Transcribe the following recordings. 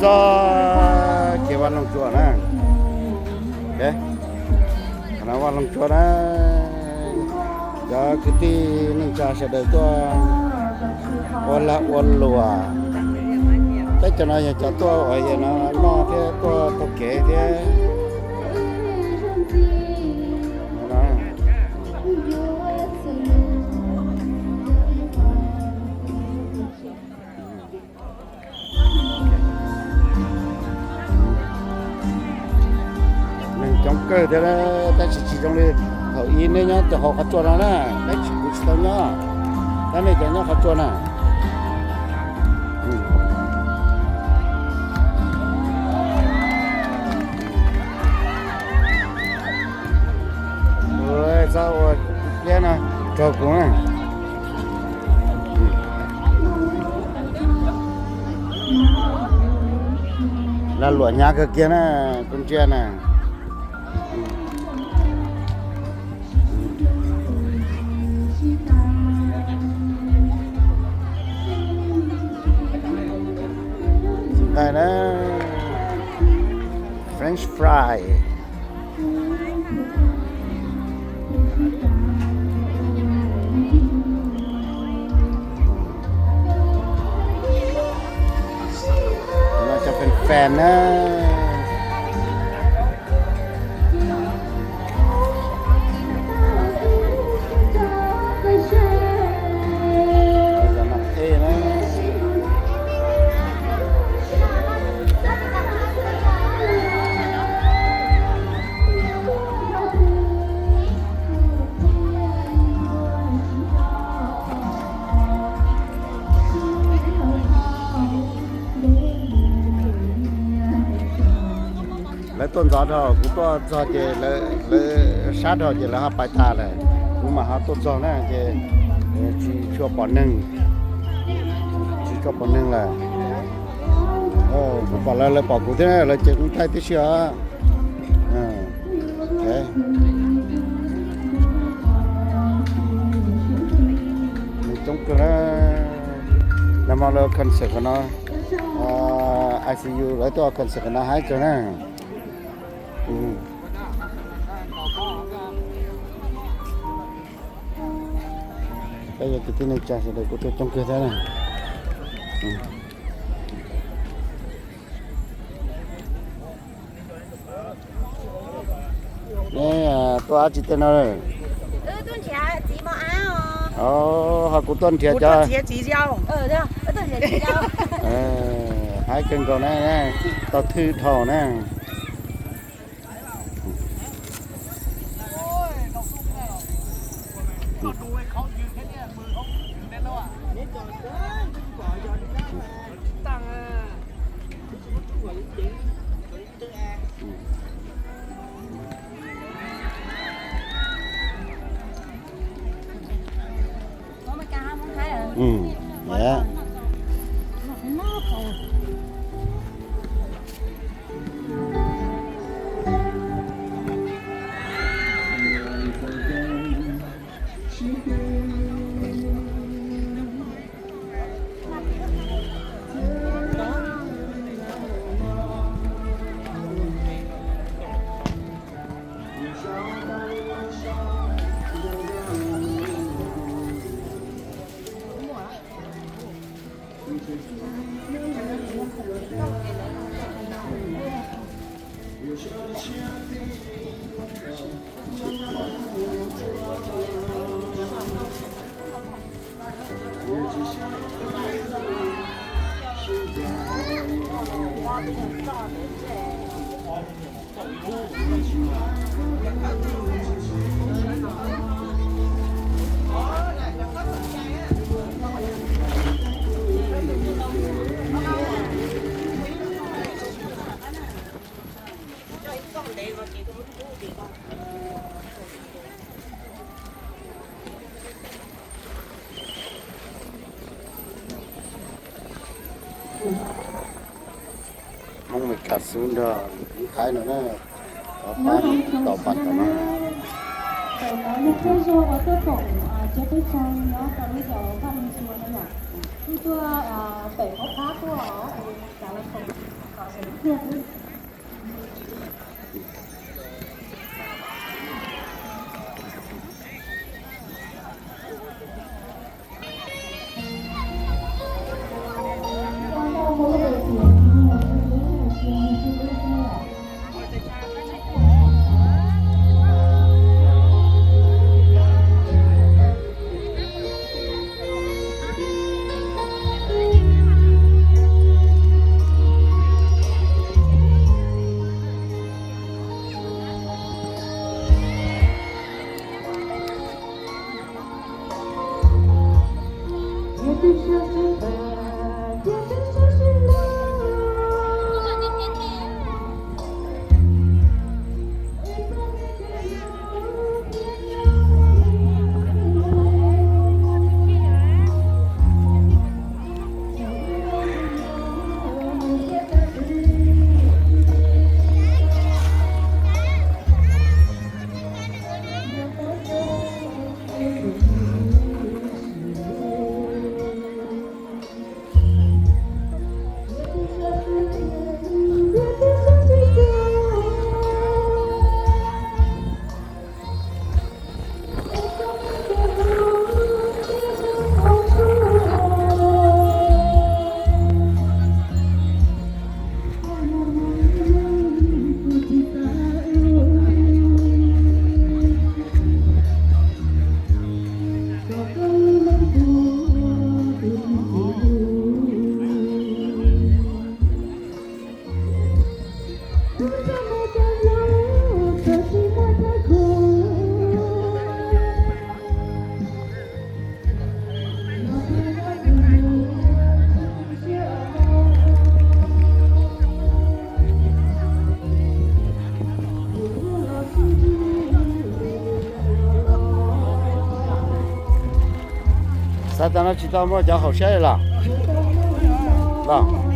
Txog ces Vaj Loog Tsua na. Qhov no Vaj Loog Tsua na, cov kwv tij neej tsa sawv daws tuaj ua lag ua luam. Peb cov no yog cov tuaj uas yog no noj thiab tuaj taug kev thiab. Neeg coob kawg thiab, tab sis tsis zoo li thaum ub neb nyob rau hauv qhov tsua no na, tab sis kuv tsis tau nyob, tab nej cov nyob qhov tsua na. Txhob ua liab no rau kuv na. Lag luam hnyav kawg kiag na, kuv ntsia na. Nqaij na, French fry. No cov fan fan na. Lawv tuaj ntxov dhau, kuv tuaj txog ces lawv sab dhau ces lawv ho pais tas lawm. Kuv mam ho tuaj txog na ces tsis tshua pom neeg, tsis tshua pom neeg lawm. Kuv pom lawv, lawv pom kuv thiab lawv ces kuv thaij tib si os. Neeg coob kawg na. Nag hmo lawv concert qhov no, I C U lawv tuaj concert qhov no haib kawg na. Peb yog kwv tij neej tsa sawv daws kuj tuaj coob kawg thiab na. Neb tuaj dab tsi tej no? Ho kuv tuaj nrhiav cov, haib kawg nkaus na, tau thwj dhau na. Hmoob Mes Kas xub nrog Hmoob Thaib no na, pab tau pas tom no. Tus tuaj pem qhov phab tuaj, cas los koom Xav tas no tsis tau muaj cov haum siab li los? Los.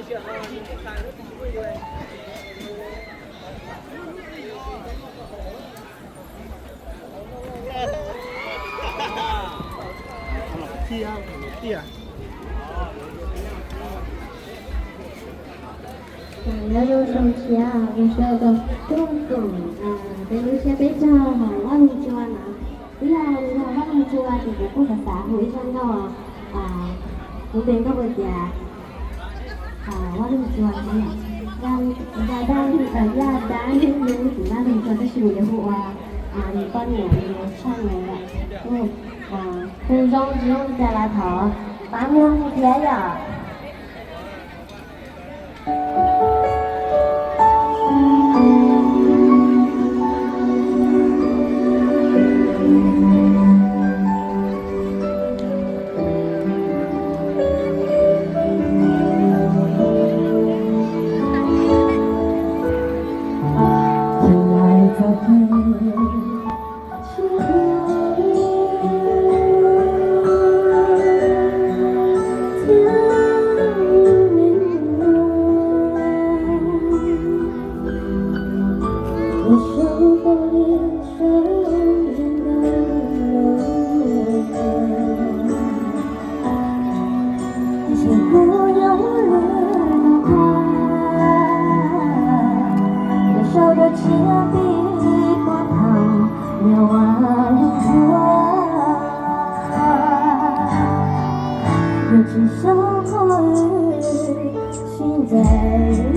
Nyob zoo xyoo tshiab, zoo siab uas koj tuaj koom peb lub siab peb caug hauv Vaj Loog Tsua no. Ib yam li yog Vaj Loog Tsua ces kuv kuj xav xav hu ib zaj nkauj, kuv npe nkauj hu tias Vaj Loog Tsua no. Yaj dab, yaj dab neeg neeg txiv Vaj Loog Tsua tab sis kuv yuav hu ua nws poj niam nws tshaj no lawm. Hu zoo tsis zoo li cas los thov pab mloog thiab yom. Tsis so qhov wb sib ncaim,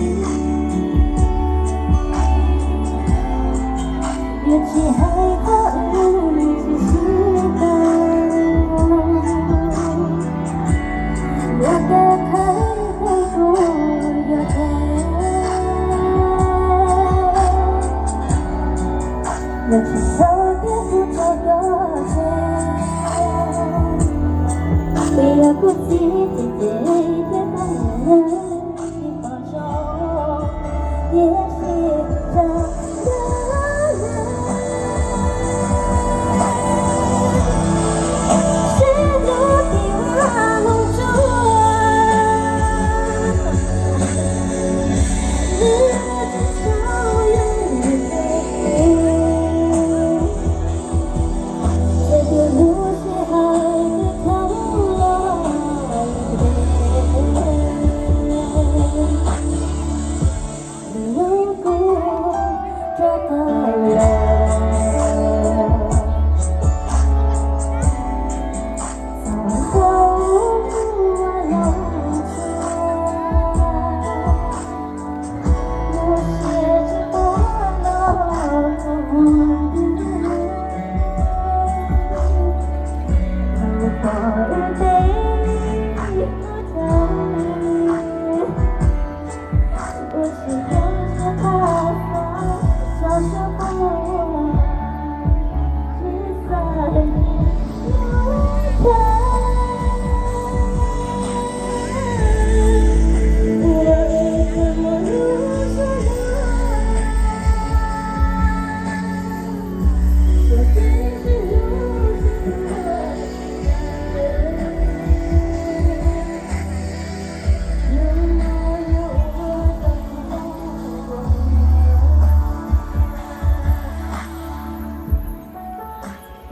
yuav tsis hais qhov wb tsis sib tau. Yuav kev qheb thiab kuv yuav kev, yuav tsis so thiab kuv tso koj tseg. Vim yog kuv txiv ces ces thiab koj niam yog tsis pom zoo, tiam sis tso sib hlub tim Vaj Loog Tsua.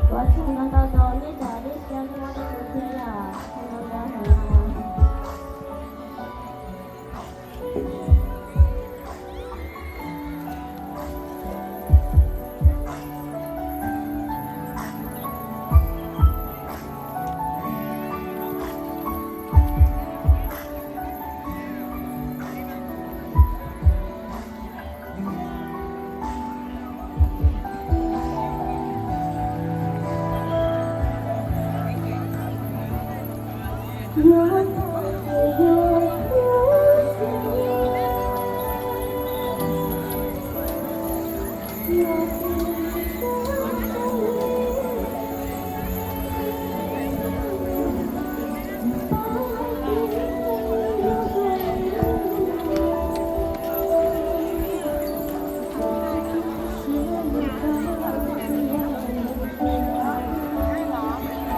Ua tsaug ntau ntau rau nej cov dej siab tuaj thiab yom. Yuav